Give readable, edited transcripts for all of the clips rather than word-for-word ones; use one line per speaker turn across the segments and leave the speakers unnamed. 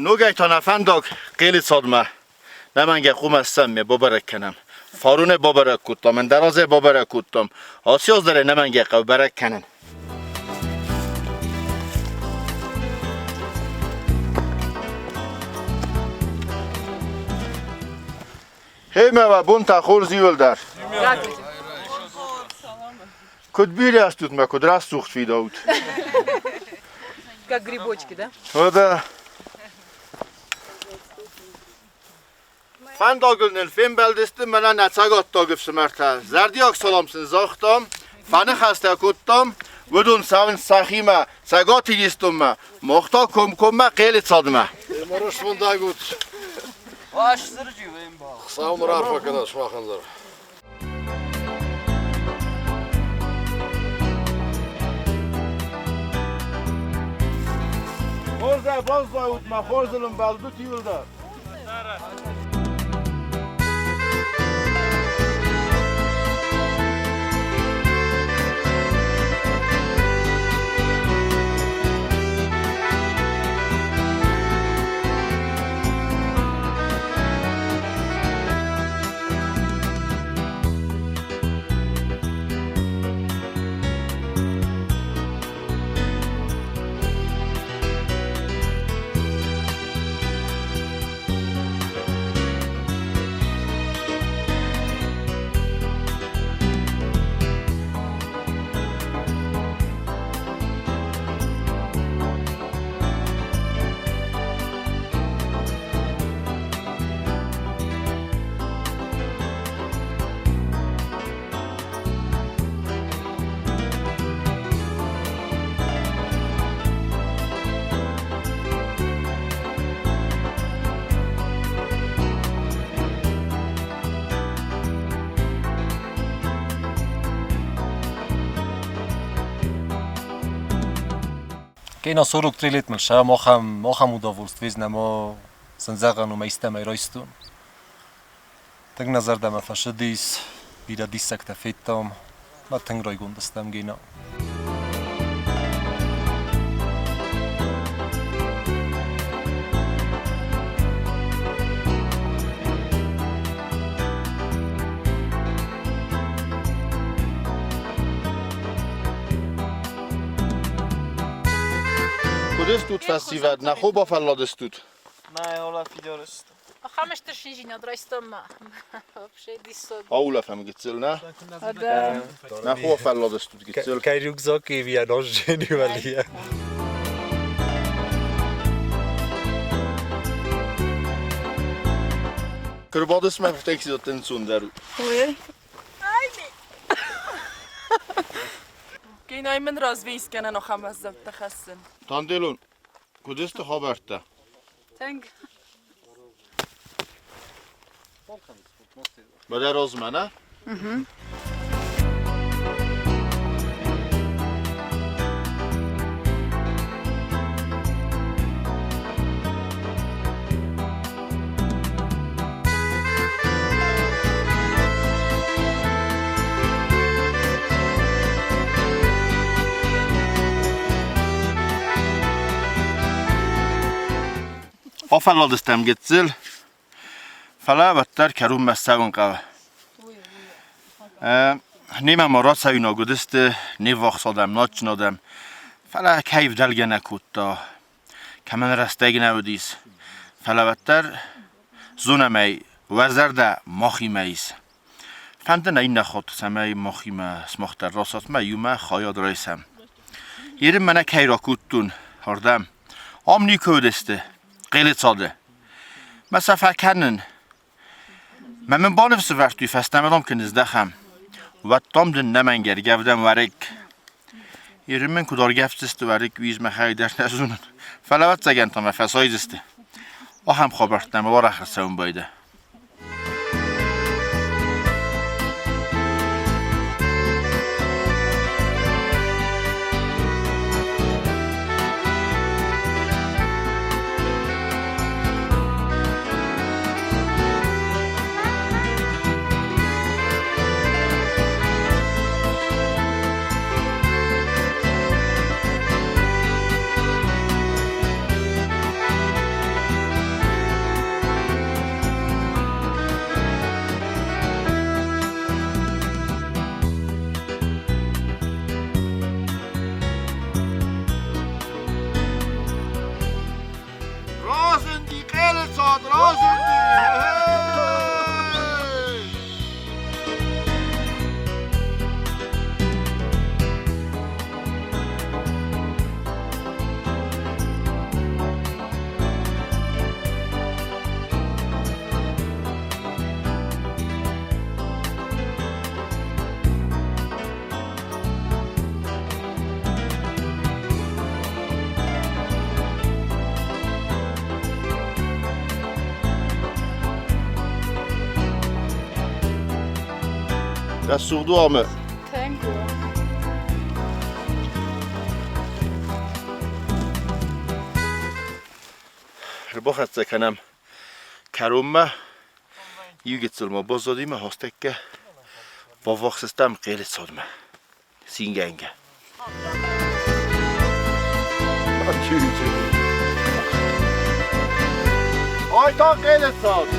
Ногӕй та нӕ фӕндаг Хъелицадмӕ. Нӕмӕнгӕ хъумӕ ссӕм, бабӕрӕг кӕнӕм. Фаронӕй бабӕрӕг кодтам, ӕндӕразӕй бабӕрӕг кодтам. Ацы аз дӕр ӕй нӕмӕнгӕ хъӕуы бӕрӕг кӕнын. Хей, мӕ уӕ бонтӕ хорз иуылдӕр. Куыд бирӕ стут мӕ, куыд рӕсугъд фидаут.
Как грибочки, да?
О, да. Фӕндагыл нын фембӕлдысты мӕнӕ нӕ цӕгаттаг ӕфсымӕртӕ. Зӕрдиаг салам сын загътам, фӕныхӕстӕ кодтам, уыдон цӕуынц сӕхимӕ, Цӕгат Ирыстонмӕ, мах та комкоммӕ Хъелицадмӕ.
Рӕстфӕндаг ут. Хуыцау ныр арфӕ кӕнӕд сымахӕн дӕр.
Хорзӕй баззайут мӕ хорзыл ӕмбӕлдут иуылдӕр.
Гена 43 лет мыл махам махам удовольствие знамо сензаган ума истӕмӕй райстон. Тынг нӕ зӕрдӕмӕ фӕцыдис, бирӕ диссӕгтӕ федтам, мӕ тынг райгонд стӕм, Гена.
Куыд стут, фӕсивӕд, нӕ хо бафӕлладыстут? Аулӕфӕм гыццыл, нӕ? Нӕ хо бафӕлладыстут гыццыл.
Kein Rucksack, wie ein Ost-Genie.
Куы рбадыс мӕ фтексидот ӕнцондӕр у.
Генай мын развейскӕнӕн ахӕм уӕззӕуттӕ хӕссын.
Танделон, куыд сты хабӕрттӕ?
Тынг.
Мӕ размӕ, нӕ? Бафӕлладыстӕм гыццыл, фӕлӕ уӕддӕр кӕронмӕ ссӕуын хъӕуы. Немӕ ма рацӕуинаг уыдысты не ввахс адӕм, надджын адӕм, фӕлӕ кӕй ӕвдӕлгӕ нӕ кодта, кӕмӕн рӕстӕг нӕ уыдис. Фӕлӕ уӕддӕр зонӕм ӕй, уӕ зӕрдӕ махимӕ ис. Фӕнды нӕ иннӕ хатт, цӕмӕй махимӕ сымах дӕр рацӕут иумӕ хайад райсӕм. Ерын мӕнӕ кӕй ракодтон ардӕм, ам никуы уыдысты, Хъелицады. Мӕ сӕ фӕкӕнын. Мӕ мын баныфсӕвӕрдтой, фӕстӕмӕ дам куы ныздӕхӕм, уӕд дам дын нӕмӕнг ӕргӕвдӕм уӕрыкк. Ерын мын куыд ӕргӕвддзысты уӕрыкк, уый ӕз мӕхӕдӕг дӕр нӕ зонын. Фӕлӕ ӕвӕццӕгӕн та мӕ фӕсайдзысты. Ахӕм хабӕрттӕ мыл арӕх ӕрцӕуын байдайы. Рӕсугъд у ӕмӕ.
Тынг у.
Ӕрбахӕццӕ кӕнӕм кӕронмӕ. Иу гыццыл ма баззади мӕ хастӕккӕ. Баввахс стӕм Хъелы цадмӕ. Цингӕнгӕ. Ай та Хъелы цад!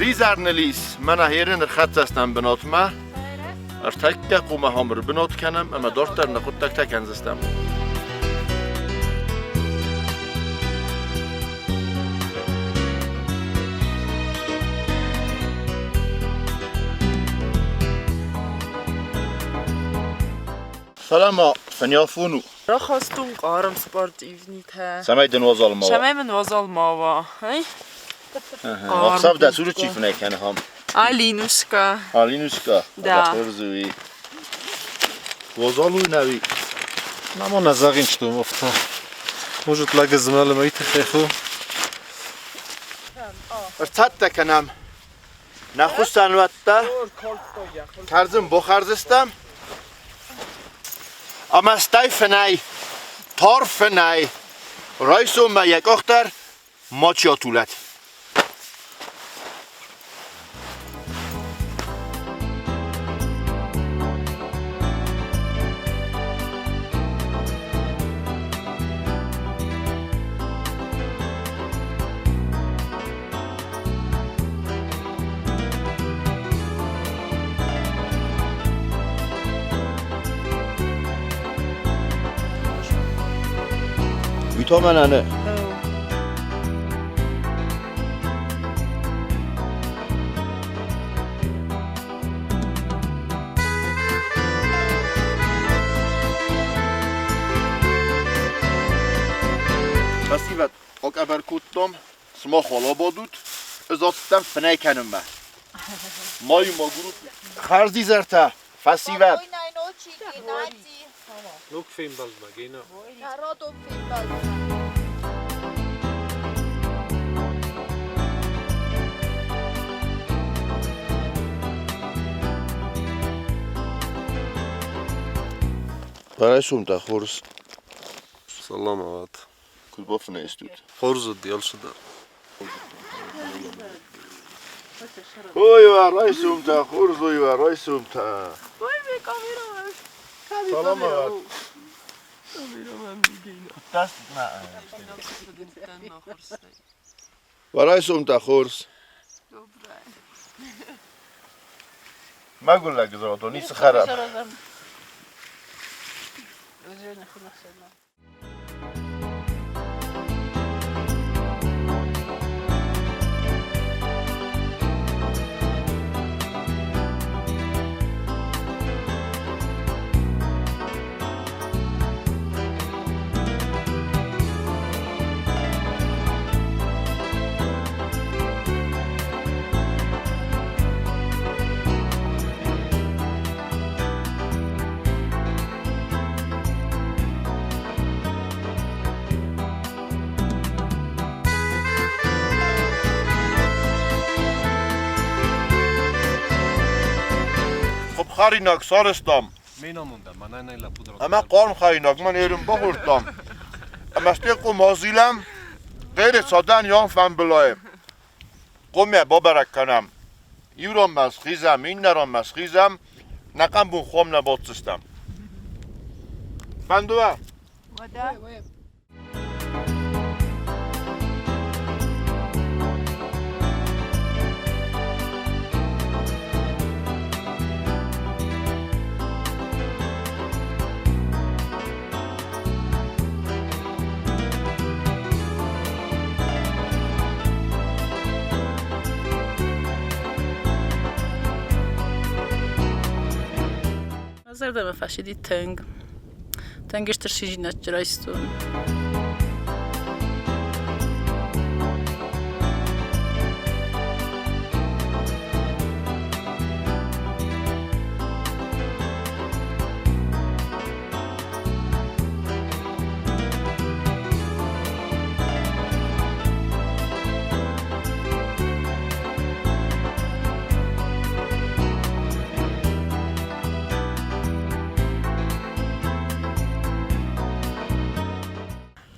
Ризӕрнылис, мӕнӕ херын ӕрхӕццӕ стӕм бынатмӕ. Ӕртӕккӕ хъуамӕ ам ӕрбынат кӕнӕм ӕмӕ дарддӕр нӕ хъуыддӕгтӕ кӕндзыстӕм. Фӕлӕ ма фӕнйафон у.
Рахастон хъарм спортивнитӕ.
Цӕмӕй дын уазал ма уа.
Цӕмӕй мын уазал ма уа.
Ӕхсӕв дӕ цуры чи фынӕй кӕны ам?
Алинушка.
Алинушка?
Да.
Хорз у. Уазал у нӕуи?
Намо нӕ зӕгъин, что афтӕ. Может, лӕг змӕлы мӕй тыххӕй ху.
Ӕрцӕттӕ кӕнӕм нӕ хуссӕнуӕттӕ, кӕрдзын бахӕрдзыстӕм ӕмӕ стӕй фынӕй, тар фынӕй, райсоммӕ йӕ къах дӕр мачи атулӕд. Уый та мӕнӕ нӕ. Фӕсивӕд, акъӕбӕр кодтам, сымах уал абадут, ӕз ацыдтӕн фынӕй кӕнынмӕ. Ма-иу ма агурут хӕрзизӕртӕ, фӕсивӕд.
Ног фембӕлдмӕ, Гена.
Радон фембӕлдмӕ.
Райсом та хорз.
Саламат.
Куыд бафынӕй стут?
Хорз уыди алцыдӕр.
Ой, уӕ райсомтӕ, хорз, ой, уӕ райсомтӕ.
Ой, ме камера.
Саламат. Уӕ райсомтӕ хорз. Мӕгуыр лӕг зӕгъдон, ницы хӕрӕм. Хъуыпхӕринаг сарӕзтам.
Ме намондӕн, мӕнӕ нӕ лӕппу дӕр.
Ӕмӕ хъарм хӕринаг мӕн ерын бахордтам. Ӕмӕ стӕй къуым азилӕм, Хъеры цадӕн йӕм фӕмбылайы. Къуымӕ бабӕрӕг кӕнӕм. Иу ранмӕ схизӕм, иннӕ ранмӕ схизӕм, нӕ къӕмбун хом нӕ баддзыстӕм. Фӕнды уӕ?
Уӕдӕ?
Мӕ зӕрдӕмӕ фӕцыди тынг. Тынг стыр цинзинӕдтӕ райстон.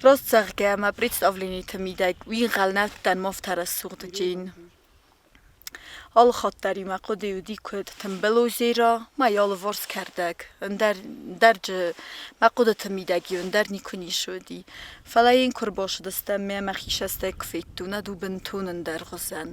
Раст зӕгъгӕ, мӕ представлениты мидӕг уый ӕнхъӕл нӕ уыдтӕн ма афтӕ рӕсугъд джин. Алы хатт дӕр-иу мӕ хъуыды уыди, куыд тымбыл озера, мӕ алыварс кӕрдӕг, ӕндӕр ӕндӕрджы мӕ хъуыдыты мидӕг-иу ӕндӕр никуы ницы уыди. Фӕлӕ йын куы ӕрбацыдыстӕм ӕмӕ мӕхи цӕстӕй куы федтон, уӕд у бынтон ӕндӕргъуызӕн.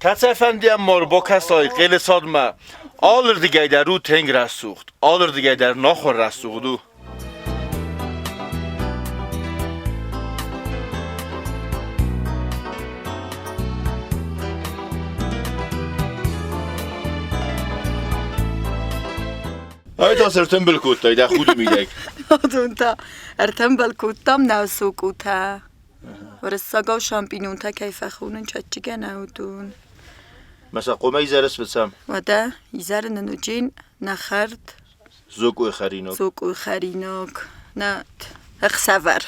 Кӕцӕфӕнды ма рбакӕсай Хъелыцадмӕ, алырдыгӕй дӕр у тынг рӕсугъд, алырдыгӕй дӕр нахуыр рӕсугъд у. Ай та цы ӕртымбыл кодтай дӕ худы мидӕг?
Адон та ӕртӕмбал кодтам нӕ сокъутӕ. Уырыссагау шампиньонтӕ кӕй фӕхонынц, чаччыгӕ нӕ уыдон.
Мӕ сӕ хъомӕ изӕры сфыцӕм.
Уӕдӕ изӕры нын уыджын нӕ хӕрд.
Зокъойы хӕринаг.
Зокъойы хӕринаг. Нӕ ӕхсӕвӕр.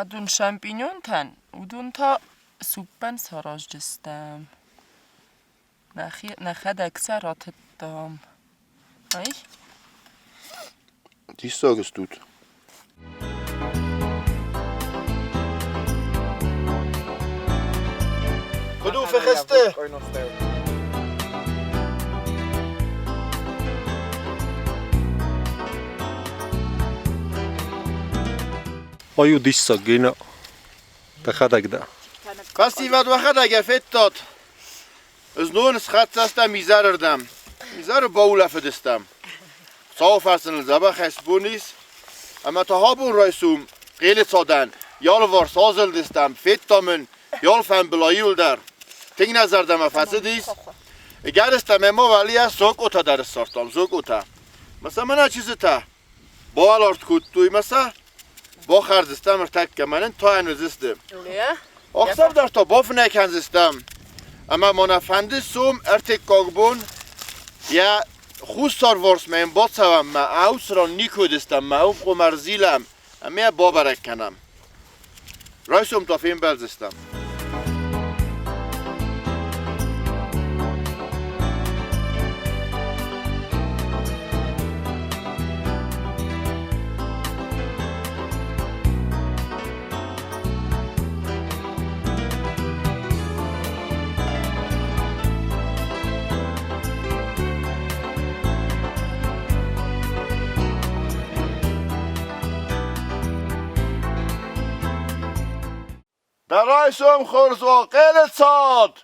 Адон шампиньонтӕн, уыдон та суппӕн сараздзыстӕм. Нӕхи нӕхӕдӕг сӕ ратыдтам. Ай?
Диссаг стут. Куыд у фӕхӕсты?
Ай у диссаг, Гена. Дӕхӕдӕг дӕ.
Фӕсивӕд уӕхӕдӕг федтат. Знон схӕццӕ стӕм изӕрырдӕм. Изӕры баулӕфыдыстӕм. Хуыцауы фӕрцы ныл дзӕбӕхӕй сбон ис. Ӕмӕ та абон райсом Хъелыцадӕн йӕ алыварс азылдыстӕм, федтам ын йӕ алфӕмбылай иуылдӕр. Тынг нӕ зӕрдӕмӕ фӕцыдис. Ӕгӕрыстӕм ӕмӕ уӕлейӕ зокъотӕ дӕр ссардтам, зокъотӕ. Мӕ сӕ мӕнӕ чызджытӕ бауӕларт кодтой мӕ сӕ бахӕрдзыстӕм ӕртӕккӕ, мӕнӕн тайӕн уыдзысты. Ӕхсӕв дӕр та бафынӕй кӕндзыстӕм. Ӕмӕ ма нӕ фӕнды сом ӕртыккаг бон йӕ хуссарварсмӕ йын бацӕуӕм, мӕ ауцы ран никуы уыдыстӕм, мӕ уым хъуамӕ ӕрзилӕм ӕмӕ йӕ бабӕрӕг кӕнӕм. Райсом та фембӕлдзыстӕм. Дӕ райсом хорз уа, Хъелыцад!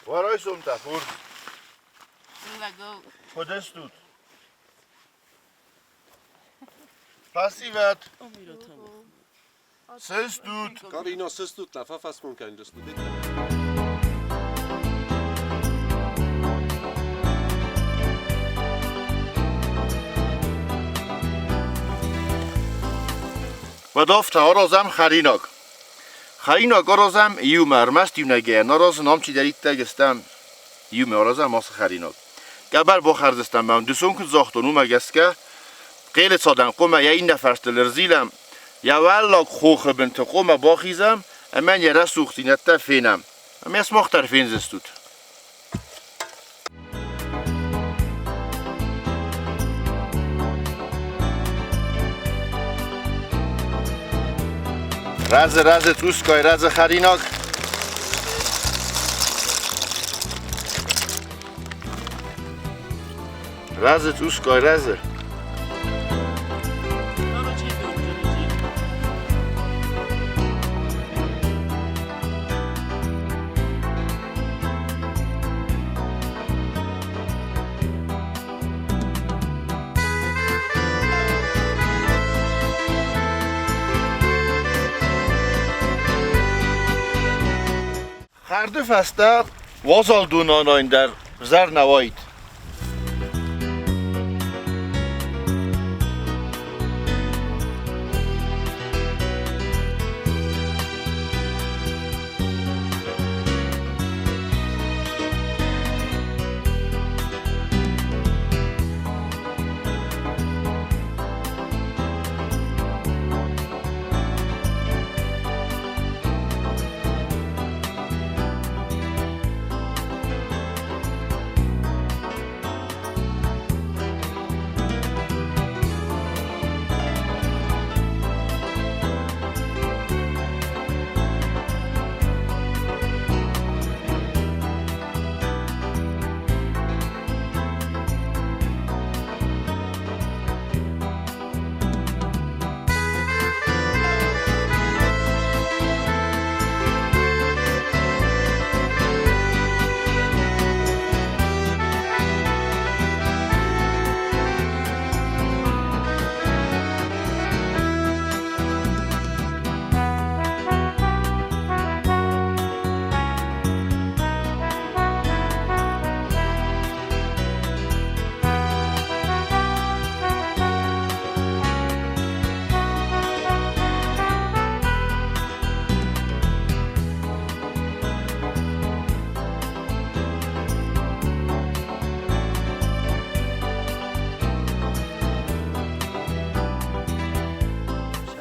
Уӕ райсомтӕ хорз. Куыд стут? Фӕсивӕд! Сыстут!
Карина, сыстут, нӕ фӕфӕсмон кӕндзыстут.
Уӕд афтӕ аразӕм хӕринаг. Хӕринаг аразӕм иумӕ, ӕрмӕст иунӕгӕй аразын, ам чидӕриддӕр стӕм, иумӕ аразӕм ацы хӕринаг. Къӕбӕр бахӕрдзыстӕм ӕмӕ дысон куыд загътон, уымӕ гӕсгӕ Хъелы цадӕн хъуамӕ йӕ иннӕ фӕрстыл ӕрзилӕм, йӕ уӕллаг хохы бынты хъуамӕ бахизӕм ӕмӕ йӕ рӕсугъддзинӕдтӕ фенӕм. Ӕмӕ сымах дӕр фендзыстут. Рӕзы, рӕзы цъусгай, рӕзы хӕринаг. Рӕзы цъусгай, рӕзы. Хӕрды фӕстӕ уазал донанайын дӕр зӕр нӕ уаид.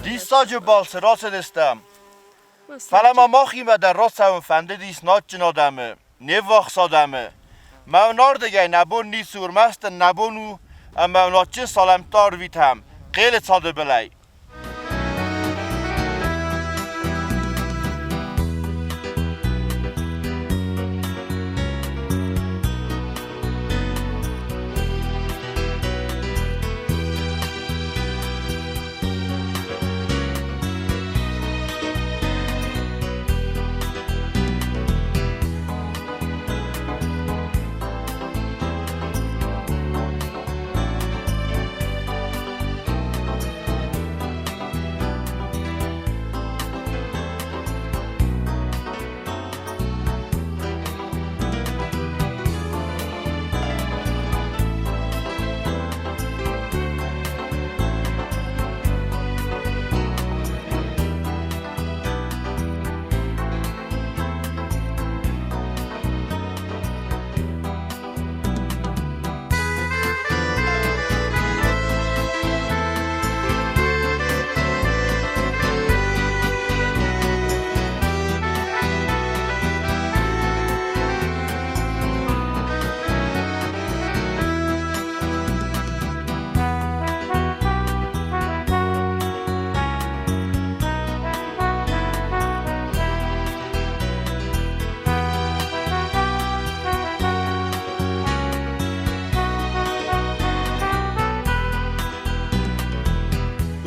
Диссаджы балцы рацыдыстӕм. Фӕлӕ ма махимӕ дӕр рацӕуын фӕндыдис надджын адӕмы, не ввахс адӕмы. Мӕнӕрдыгӕй нӕ бон ницы у, ӕрмӕст ын нӕ бон у, ӕмӕ надджын салӕмттӕ арвитӕм Хъелы цады былӕй.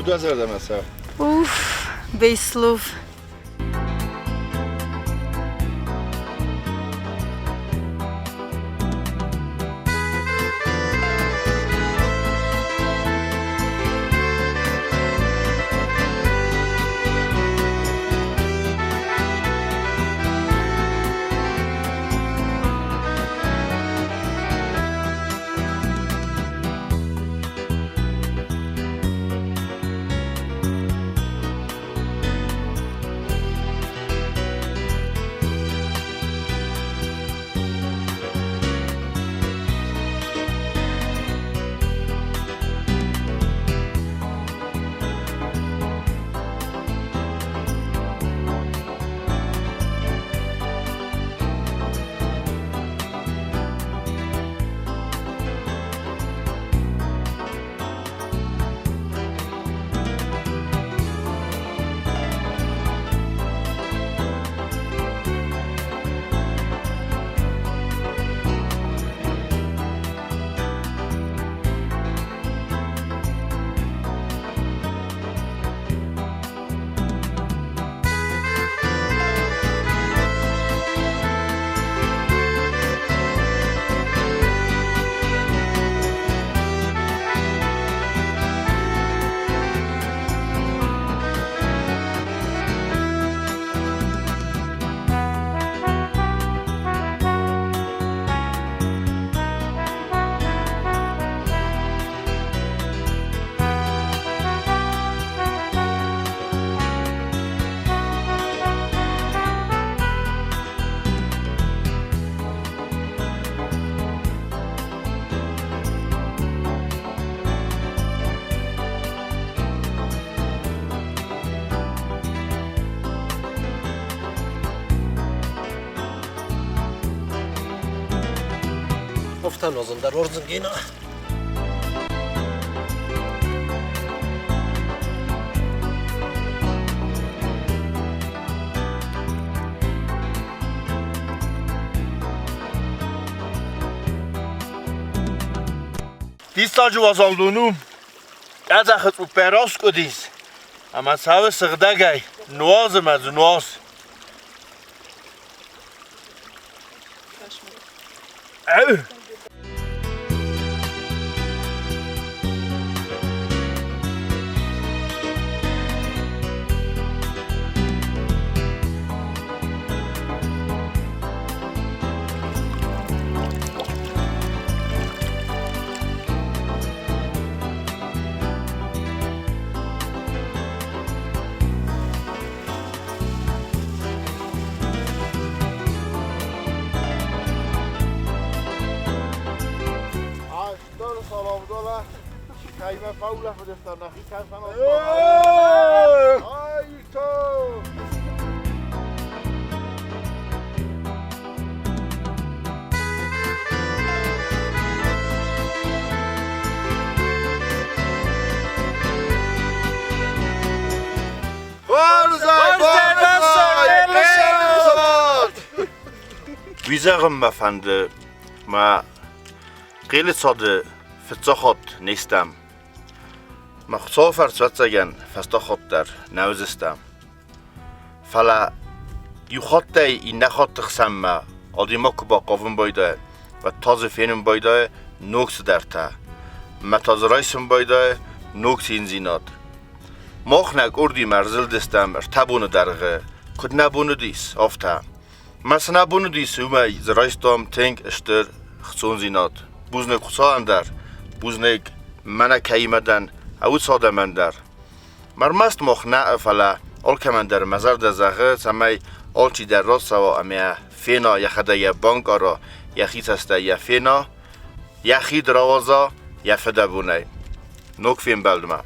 Куыд дӕ зӕрдӕмӕ цӕуы?
Уф, без слов.
Офтанозын дӕр ордзынгина.
Диссаджы уазал дон у. Къӕдзӕхы цъуппӕй раскъуыдис ӕмӕ цӕуы сыгъдӕгӕй. Нуаз ӕмӕ дзы нуаз. Ау! Уый зӕгъын мӕ фӕнды, мӕ Хъелы цады фыццаг хатт не стӕм. Мӕ Хуыцауы фӕрцы, ӕвӕццӕгӕн, фӕстаг хатт дӕр нӕ уыдзыстӕм. Фӕлӕ иу хаттӕй иннӕ хатты хсӕнмӕ адӕймаг куы бахъавын байдайы, уӕд та дзы фенын байдайы ног цыдӕртӕ. Мӕ та дзы райсын байдайы ног циндзинад. Мах нӕ къордимӕ ӕрзылдыстӕм ӕртӕ боны дӕргъы, куыд нӕ бон уыдис, афтӕ. Мӕ цы нӕ бон уыдис, уымӕй дзы райстам тынг стыр хцондзинад. Бузныг Хуыцауӕн дӕр, бузныг мӕнӕ кӕимӕ дӕн, уыцы адӕмӕн дӕр. Ӕрмӕст мах нӕ, фӕлӕ алкӕмӕн дӕр мӕ зӕрдӕ зӕгъы, цӕмӕй алчидӕр рацӕуа ӕмӕ фена, йӕхӕдӕг йӕ банкъара, йӕхи цӕстӕй йӕ фена, йӕ хид рауадза йӕ фыдӕбонӕй. Ног фембӕлдмӕ!